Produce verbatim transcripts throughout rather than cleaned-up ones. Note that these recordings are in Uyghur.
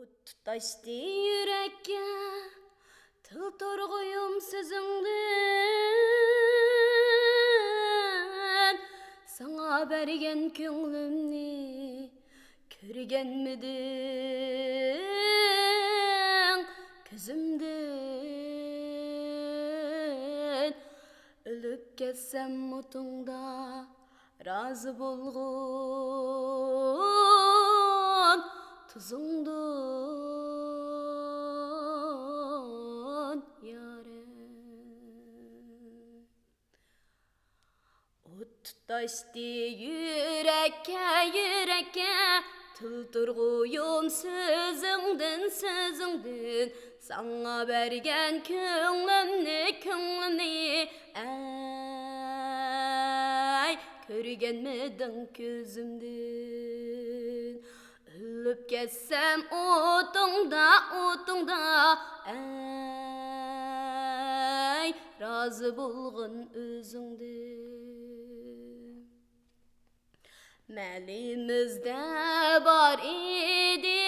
ئوت تۇتاشتى يۈرەككە، تىل تۇرغۇيۇم سۆزۈڭدىن. ساڭا بەرگەن كۆڭلۈمنى كۆرگەنمىدىڭ كۆزۈمدىن؟ ئۆلۈپ كەتسەم ئوتۇڭدا، رازى بولغىن تۇزۇڭدىن، يارىم. ئوت تۇتاشتى يۈرەككە، يۈرەككە، تىل تۇرغۇيۇم سۆزۈڭدىن، سۆزۈڭدىن. ساڭا بەرگەن كۆڭلۈمنى، كۆڭلۈمنى، ئەي، كۆرگەنمىدىڭ كۆزۈمدىن؟ ئۆلۈپ كەتسەم ئوتۇڭدا، ئوتۇڭدا، ئەي، رازى بولغىن ئۆزۈڭدىن. مەھەللىمىزدە بار ئىدى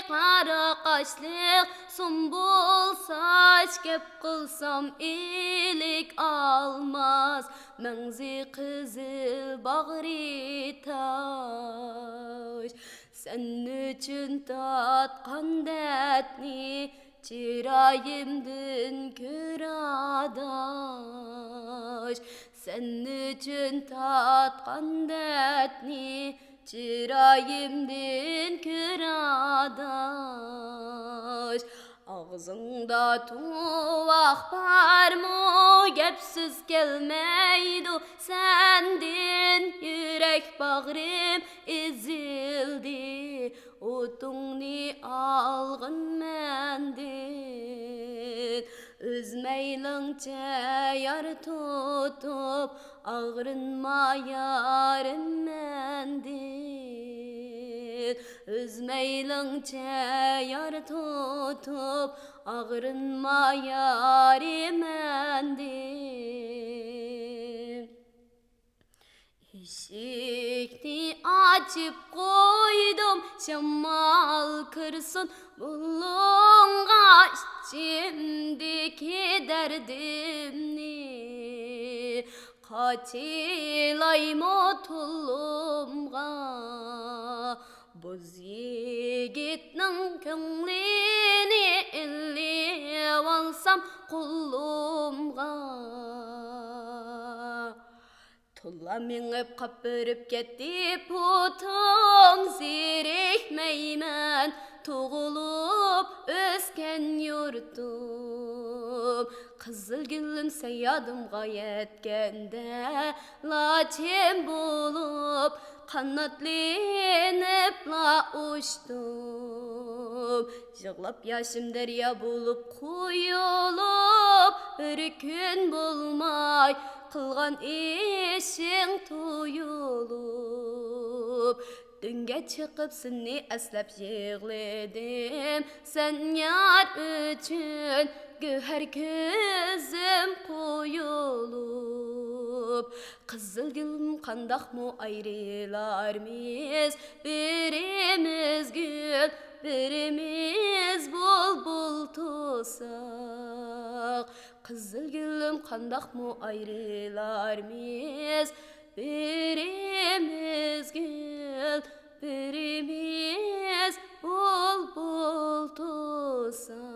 قارا قاشلىق سۇمبۇل ساچ، گەپ قىلسام ئىلىك ئالماس، مەڭزى قىزىل، باغرى تاش. سەن ئۈچۈن تارتقان دەردنى چىرايىمدىن كۆر، ئاداش. سەن ئۈچۈن تارتقان دەردنى چىرايىمدىن كۆر، ئاداش. ئاغزىڭدا تۇۋاق بارمۇ، گەپ سۆز كەلمەيدۇ سەندىن. يۈرەك باغرىم ئېزىلدى، ئوتۇڭنى ئالغىن مەندىن. ئۆز مەيلىڭچە يار تۇتۇپ، ئاغرىنما يارىم مەندىن. ئۆز مەيلىڭچە يار تۇتۇپ، ئاغرىنما يارىم مەندىن. ئىشىكنى ئاچىپ قويدۇم، شامال كىرسۇن بۇلۇڭغا، ئىچىمدىكى دەردىمنى قاچىلايمۇ تۇلۇمغا. بوز يىگىتنىڭ كۆڭلىنى ئېلىۋالسام قولۇمغا. تولا مېڭىپ قاپىرىپ كەتتى پۇتۇم، زېرىكمەيمەن تۇغۇلۇپ ئۆسكەن يۇرتۇم. قىزىل گۈلۈم سەن يادىمغا يەتكەندە، لاچىن بولۇپ قاناتلىنىپلا ئۇچتۇم. يىغلاپ ياشىم دەريا بولۇپ قۇيۇلۇپ، بىر كۈن بولماي قىلغان ئىشىڭ تۇيۇلۇپ. دۆڭگە چىقىپ سېنى ئەسلەپ يىغلىدىم، سەن يار ئۈچۈن گۆھەر كۆزۈم قۇيۇلۇپ. قىزىل گۈلۈم، قانداقمۇ ئايرىلارمىز، بىرىمىز گۈل، بىرىمىز بۇلبۇل تۇتساق. قىزىل گۈلۈم، قانداقمۇ ئايرىلارمىز، بىرىمىز گۈل، بىرىمىز بۇلبۇل تۇتساق.